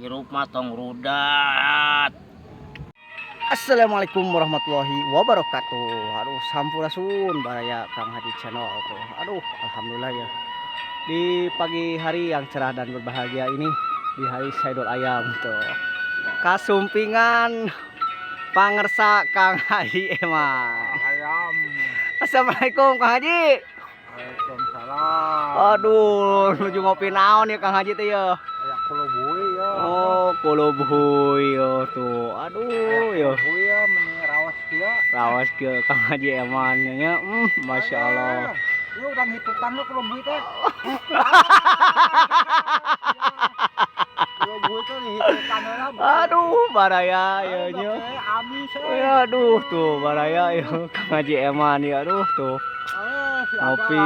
Hirup mah tong rudat. Assalamualaikum warahmatullahi wabarakatuh. Aduh, sampurasun baraya Kang Haji Channel tuh. Aduh, alhamdulillah ya. Di pagi hari yang cerah dan berbahagia ini, di hari Saidul Ayam tuh. Kasumpingan pangersa Kang Haji Eman. Ayam. Assalamualaikum, Kang Haji. Waalaikumsalam. Aduh, nuju ngopi naon ya, Kang Haji teh ya? Aya kulubuy ya. Oh, kulubuy yo tuh. Aduh, yo. Kulubuy ya meni rawas kieu. Rawas ke Kang Haji Eman nya. Masya Allah. Ieu urang hitutan lu kulubuy teh. Kulubuy teh dihitutan heula. Aduh, baraya ya nya. Amis euy. Aduh tuh, baraya ya Kang Haji Eman ya, aduh tuh. Ngopi.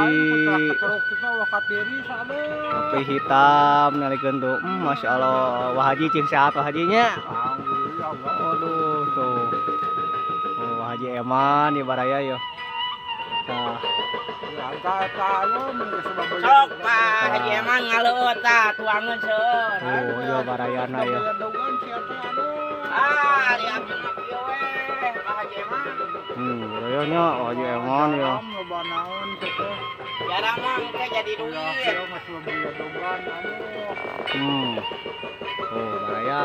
Kopi hitam nalikeun tuh. Masya Allah. Wah Haji, cing sehat Wah Hajinya. Aduh tuh. Oh, Wah Haji Eman ya, baraya ya. Nah, Sok Pak Haji Eman ngaleueut tah, tuangeun seueur. Tuh ya, barayana ya. Ah, di abdi mah kieu we, Pak Haji Eman. Baraya nya Wah Haji Eman ya. Jarang mah engke jadi duit. Oh, baraya.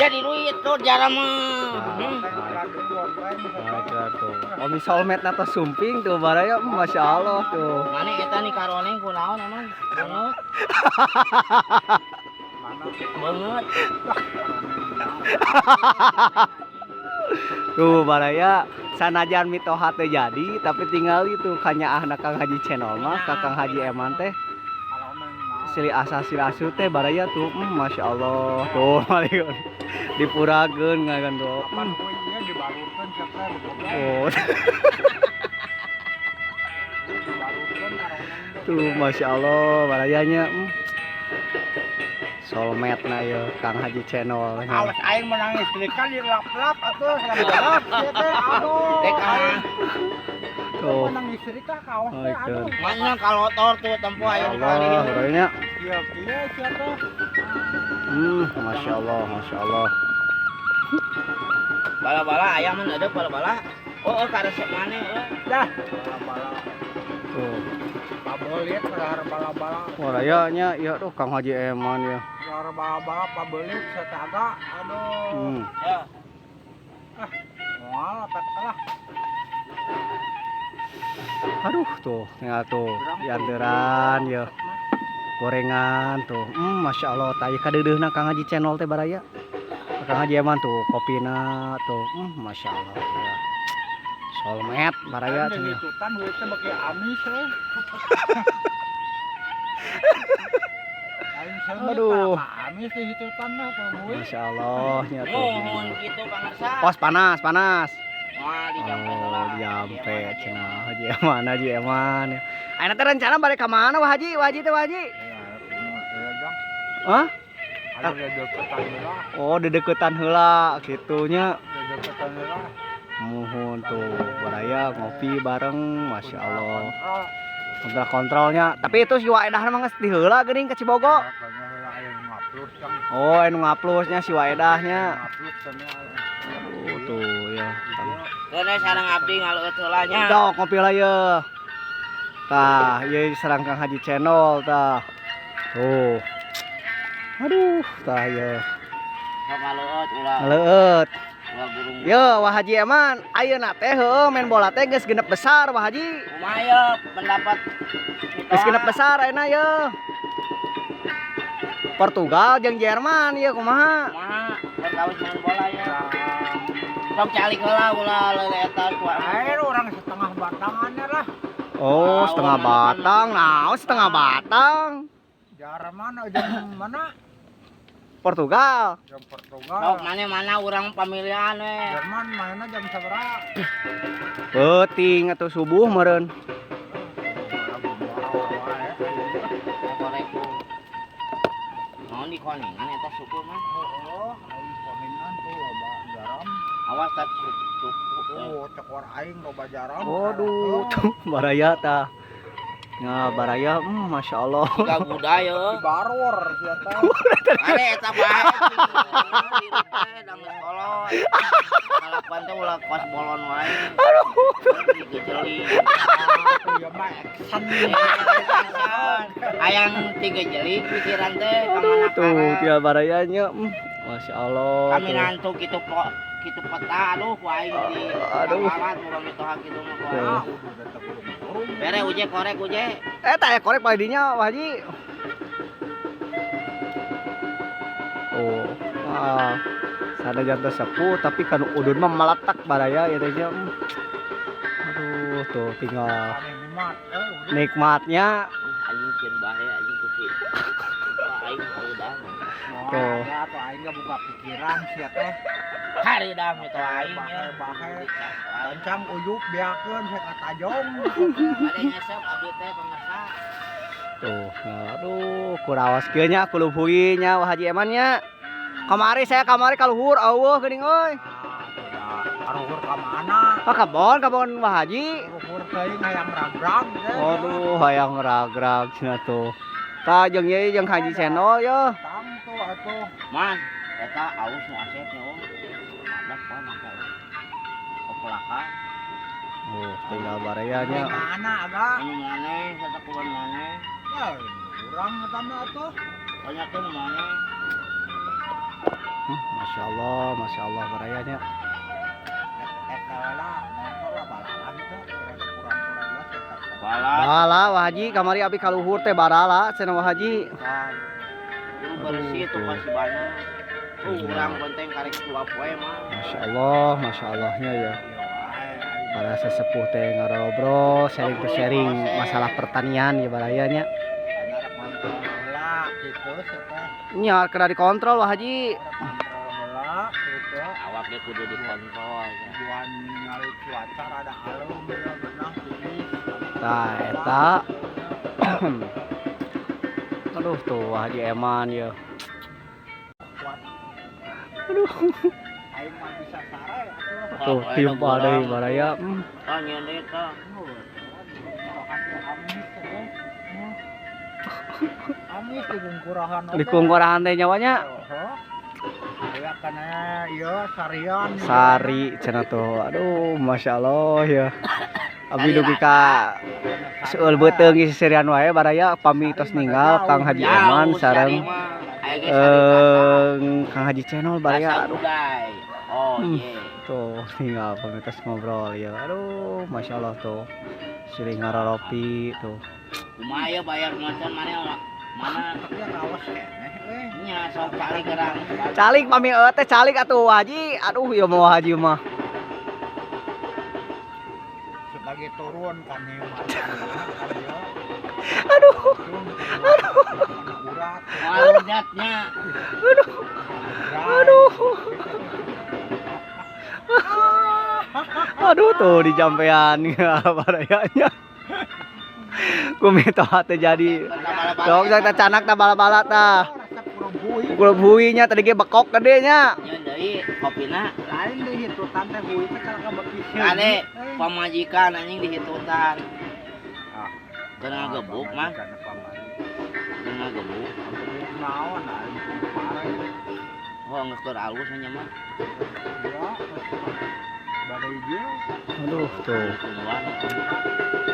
Jadi duit tuh jarang mah. Nah, nah, tuh. Omi solmet atau sumping tuh, baraya, Masya Allah tuh. Mana eta nih karoneng kunaon emang? Banget. Banget. Tuh baraya, sanajan mitoha teu jadi, tapi tinggal itu kanyaahna Kang Haji Channel mah ka Kang Haji Eman teh silih asah silih asuh teh, baraya tuh. Masya Allah tuh, malikeun dipurageun ngagan tuh. Oh, tuh, Masya Allah barayanya. Solmetna ya Kang Haji Channel. Awas aing menang istri kan dilap-lap atuh lap teh, aduh. Dek ah. Tuh. Menang istri kah kaos teh, aduh. Mana kalotor tuh tempo ayo Allah dikali. Barayanya. Kieu kieu sia teh. Masya Allah, Masya Allah. Bala-bala ayam mah ada bala-bala. Oh, oh karesep maneh euy. Dah. Bala-bala. Tuh. Pabelit padahal bala-bala. Barayanya ya, tuh Kang Haji Eman ya. Padahal bala-bala pabelit setaga, aduh. Ya. Ah, moal apa lah. Aduh tuh, tinggal tuh dianteran ya. Gorengan tuh. Masya Allah, tah kadeudeuhna Kang Haji Channel teh, baraya. Kang Haji Eman tuh kopina tuh. Masya Allah ya. Solmet baraya Aing cenah. dihitutan heueuh teh beki amis euy. Aing seungit Aduh. tah, amis dihitutan mah pabuy. Masya Allah nya tuh. Nuhun kitu pangersa. Pos panas, panas. Wah, dijampe Oh, heula. dijampe cenah Haji Eman, Haji Eman. Ayeuna teh rencana balik ka mana Wah Haji? Wah Haji teh, Wah Haji? Hah? Ada dedeketan heula, Oh, dedeketan heula kitunya. dedeketan heula. Muhun tuh, baraya ngopi bareng, Masya Allah. Kontrol kontrolnya. Tapi itu si Waedah mah geus diheula geuning ke Cibogo. Oh, anu ngaplosnya si Waedahnya. Oh, tuh ya. Keun sareng abdi ngaleueut heula nya. Cok ngopi lah ya. Tah, ieu sareng Kang Haji Channel tah. Tuh. Aduh, tah ya. Sok ngaleueut ulah Ngaleueut. ulah burung. Yo, Wah Haji Eman, ayeuna teh heueuh main bola teh geus genep besar, Wah Haji. Kumaha ye pendapat Geus genep besar ayeuna ye. Portugal jeung Jerman ieu kumaha? Kumaha perkawis main bola ya. Sok calik heula ulah leule eta kuat. Air orang setengah batangannya lah. Oh, setengah batang. Nah, setengah batang. Jerman jeung mana? Portugal. Jam Portugal. Sok mana mana urang pamilihan we. Jerman mainnya jam sabaraha? Peuting atau subuh meureun. Koreku. Naon di koningan eta suku mah. Oh, aing koningan tuh loba jaram. Awas tak suku. Oh, cekor aing loba jaram. Waduh, tuh baraya tah. Nah, baraya, Masya Allah. Tiga budaya. Baror sia teh. Ade eta bae. Hirup teh da geus kolot. Kalakuan teh ulah kos bolon wae. Aduh. Tiga jeli. Ah, ieu mah action. Hayang tiga jeli pikiran teh ka Aduh, mana tuh tinggal barayanya. Masya Allah. Kami Tuh. nantu kitu po kitu peta aduh ku aing di Aduh. alat urang mitoha kitu mah ku aing. Tuh. Bere uje korek uje. Eh, tak ya korek paling dinya, Pak Haji. Oh, ah. Sada jantan sepuh tapi kan udun mah meletak baraya ya teh nya. Aduh, tuh tinggal Nikmat. nikmatnya. Anjing sieun bae anjing ku si. Aing hareudang. Tuh. Ya, atau aing gak buka pikiran sia teh. Hareudang itu aing ya. Bahe. Lancang uyup beakeun saya katajong. Bade ngesep abdi teh pemirsa. Tuh, nah, aduh, kurawas kieu nya kulubuhi nya Wah Haji Eman nya. Kamari saya kamari kaluhur eueuh geuning euy. Ah, aruhur ka mana? Ah, kabon kabon Wah Haji. Aruhur teuing hayang ragrag teh. Aduh, hayang ragrag cenah tuh. Tah jeung ieu jeung Haji Channel yo. Tang tuh atuh. Man, eta aus nu asep nya oh. Ada pan maka. Opelakan Oh, tinggal baraya nya. Mana aga? anu maneh kata kuan maneh. Ya, urang eta mah atuh. Banyak nu maneh. Masya Allah barayanya. Eta lah, motor lah balalan teh, kurang-kurang lah eta. Bala Bala Wah Haji kamari abi kaluhur teh barala cenah Wah Haji. kudu bersih tuh pasti banyak. Tuh urang penting karek dua poe mah. Masya Allah, Masya Allahnya ya. Para sesepuh teh ngarobrol, sharing to sharing masalah pertanian ya barayanya. Anak kontrol heula gitu sia teh. Nya kena dikontrol Wah Haji. Kontrol heula gitu. Awak ge kudu dikontrol. Tujuan ningali cuaca rada alum ya benah tiris. Tah eta. Aduh tuh Wah Haji Eman ya. Kuat. Aduh. Aing mah bisa sare atuh. Tuh timpa deui baraya. Tah nyeun deui tah. Amis di gungkurahan oge. Di kungkurahan teh nyawanya. Heeh. Aya kana ieu sarian. Sari cenah tuh. Aduh, Masya Allah ya. Abi dugi ka seueul beuteung sisirian wae baraya pami tos ninggal Kang Haji Eman sareng Kang Haji Channel baraya. Aduh, Oh ye. Tuh tinggal pami tos ngobrol ya. Aduh, Masya Allah tuh. Silih ngaroropi tuh. Kumaha ya bayar macan mana mana Ya rawas keneh euy. nya sok calik gerang. Calik pami teh calik atuh Haji. Aduh, ieu mau Haji mah. Sebagai turun kan ieu mah. Aduh. Aduh. Urat. Moal udatnya. Aduh. Aduh. Aduh tuh di jampean barayanya. Kumito teh jadi. Dong saya teh canak tah bala-bala tah. Resep kurang hui. Ukur buinya tadi ge bekok gede nya. Nyeun deui kopina. Lain dihitutan teh hui teh kalau beki Ade pamajikan anjing dihitutan. Ah. Kena gebuk mah, kena gebuk. Naon aing pare. Oh, geus keur alus nya mah. Ya, badai jeung Aduh tuh, Tungguan.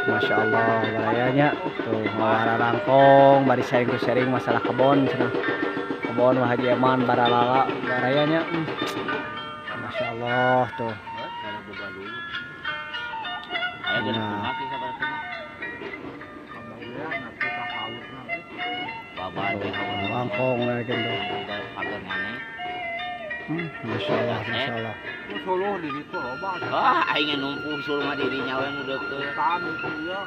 Masya Allah barayanya tuh ngawara rangkong bari sharing to sharing masalah kebon cenah. Kebon Wah Haji Eman baralala barayanya. Masya Allah tuh. Kada boga dulu. Aya geus Nah. kumaha sih sabartuna. kabawean atuh ka haurna ge. Baban teh Rangkong gitu. Pagar maneh. Masya Allah, Masya Allah. Ku suluh di ditu loba. Wah, aing numpuh suruh mah dirinya we nu deukeut. Tan itu ya.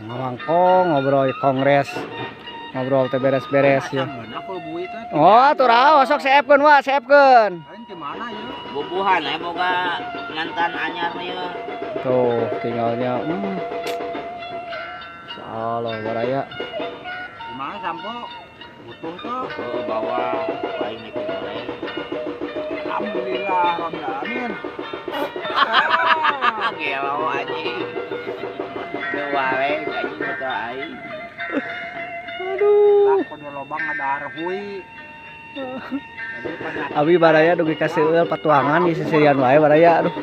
Ngawangkong ngobrol kongres. Ngobrol teh beres-beres ya. Ngeunah kalau buih teh. Oh, tuh raos sok seepkeun wa, seepkeun. Lain di mana ya? Bubuhan aya boga mantan anyar ieu. Tuh, tinggalnya Insyaallah baraya. Di mana sampo? Butuh tuh. Oh, bawa aing naik goreng. Alhamdulillah rabbil alamin. Ah, gelo anjing. Teu wae anjing betul Abang ngadahar hui. Abi baraya dugi ka seueul patuangan di sisirian wae baraya aduh.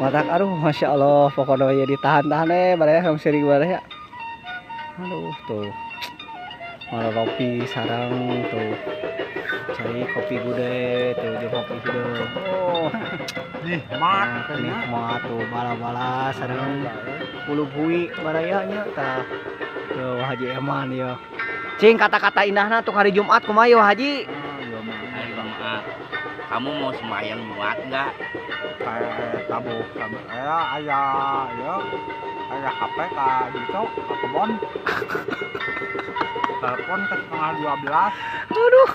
Matak aduh Masya Allah pokoknya we ditahan-tahan we baraya hoyong seurik baraya. Aduh tuh. Maropi sarang tuh. Cai kopi gude tuh jeung kopi hideung. Oh, Nikmat nikmat tuh bala-bala sareng bulu hui baraya nya tah. Tuh Haji Eman ya. Cing kata-kata indahna tuh hari Jumat kumaha yo Haji? Hari Jumat. Kamu mau sembahyang Jumat enggak? Kayak tabuh tabuh aya ya aya HP ka gitu ka kebon. Telepon ke 11:30. Aduh.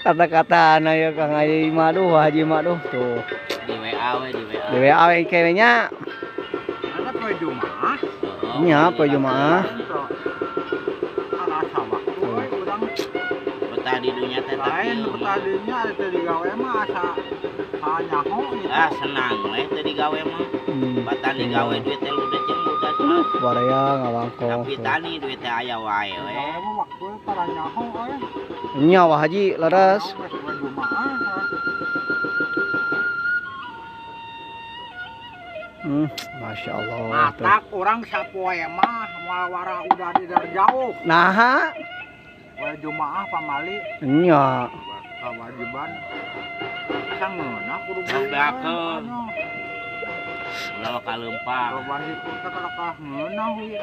Kata-kata na ya Kang Haji mah aduh Haji mah aduh tuh. Di WA we, di WA. Di WA we kayaknya. Ada poe Jumat. Nya poe Jumat. Arasa waktu we urang Betah di dunya teh lain betah dinya teh digawe mah asa nyaho gitu. Ah senang we teh digawe mah. Batan digawe duit teh ludes jeung ludes mah. Baraya ngawangkong. Tapi tani duit teh aya wae we. Gawe mah waktu para nyaho we. Nya Wah Haji leres. Poe Jumat. Masya Allah. Matak urang sapoe mah moal wara udah di dari jauh. Naha? Poe Jumaah pamali. Nya. Kewajiban. Asa ngeunah kudu Beakeun. Ulah kaleumpang. Korban itu teh kalakah ngeunah we.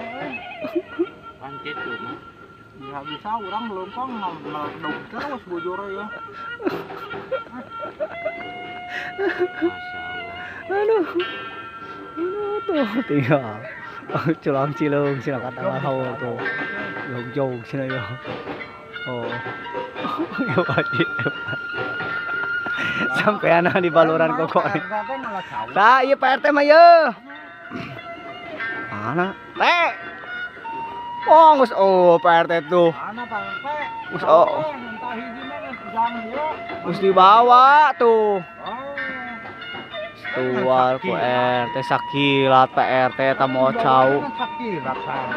Pan kitu mah. Bisa-bisa urang leumpang meledug terus bujur ya. Masya Allah. Aduh. Aduh tuh tinggal. Culang cilung sila kata haul tuh. Jog-jog sila yo. Oh. Ya wajib. Sampai anak di baluran koko. Tah ieu Pak RT mah ye. Mana? Teh. Oh, geus oh Pak RT tuh. Mana Pak RT? Geus oh. Geus dibawa tuh. Tuar ku RT sakilat Pak RT eta mau cau.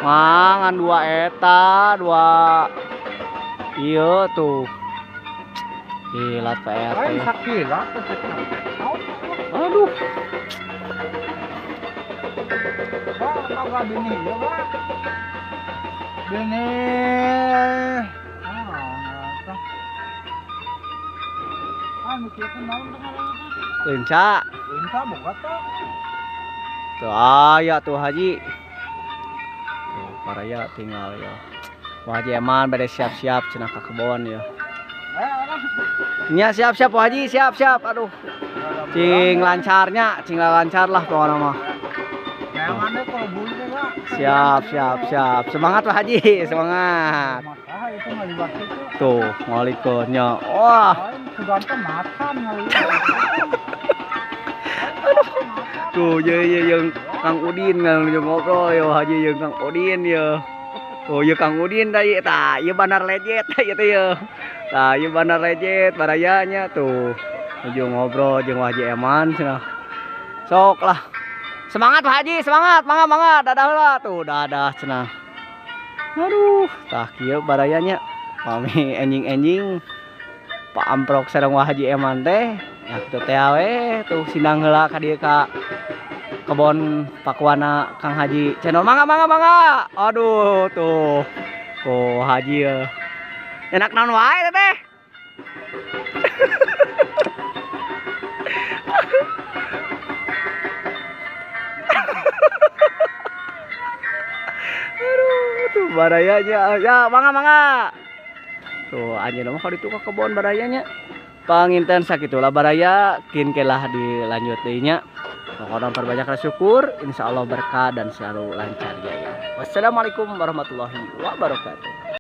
Mangan dua eta, dua ieu tuh. Kilat Pak RT. Aduh. Bini. Lenca. Lenca boga teh. Tuh aya tuh Haji. Tuh paraya tinggal ya. Wah Haji Eman bade siap-siap cenah ka kebon ya. Nya siap-siap Pak Haji, siap-siap. Aduh. Cing lancarnya, cing lancar lah pokoknya mah. Siap, siap, siap. Semangat Pak Haji, semangat. Tuh, ngalikonnya. Wah. Aduh. Tuh, ye ye jeung Kang Udin jeung ngobrol yo Haji jeung Kang Udin yo. Oh, ieu Kang Udin tadi tah, ieu bandar lejet ieu teh ieu. Tah, ieu bandar lejet barayanya tuh. Nuju ngobrol jeung Haji Eman cenah. Sok lah. Semangat Pak Haji, semangat, mangga mangga, dadah heula tuh, dadah cenah. Aduh, tah kieu barayanya. Pami enjing-enjing Pak Amprok sareng Wah Haji Eman teh, ya kitu teh we tuh sindang heula ka dieu ka kebon Pakuana Kang Haji Channel. Mangga mangga mangga. Aduh tuh. Tuh Haji ya. Enak naon wae teh. Aduh tuh barayanya. Ya mangga mangga. Tuh anjeunna mah ka ditu ka kebon barayanya. Panginten sakitulah baraya kin kelah dilanjut deui nya. Pokoknya perbanyak syukur, insya Allah berkah dan selalu lancar jaya. Wassalamualaikum warahmatullahi wabarakatuh.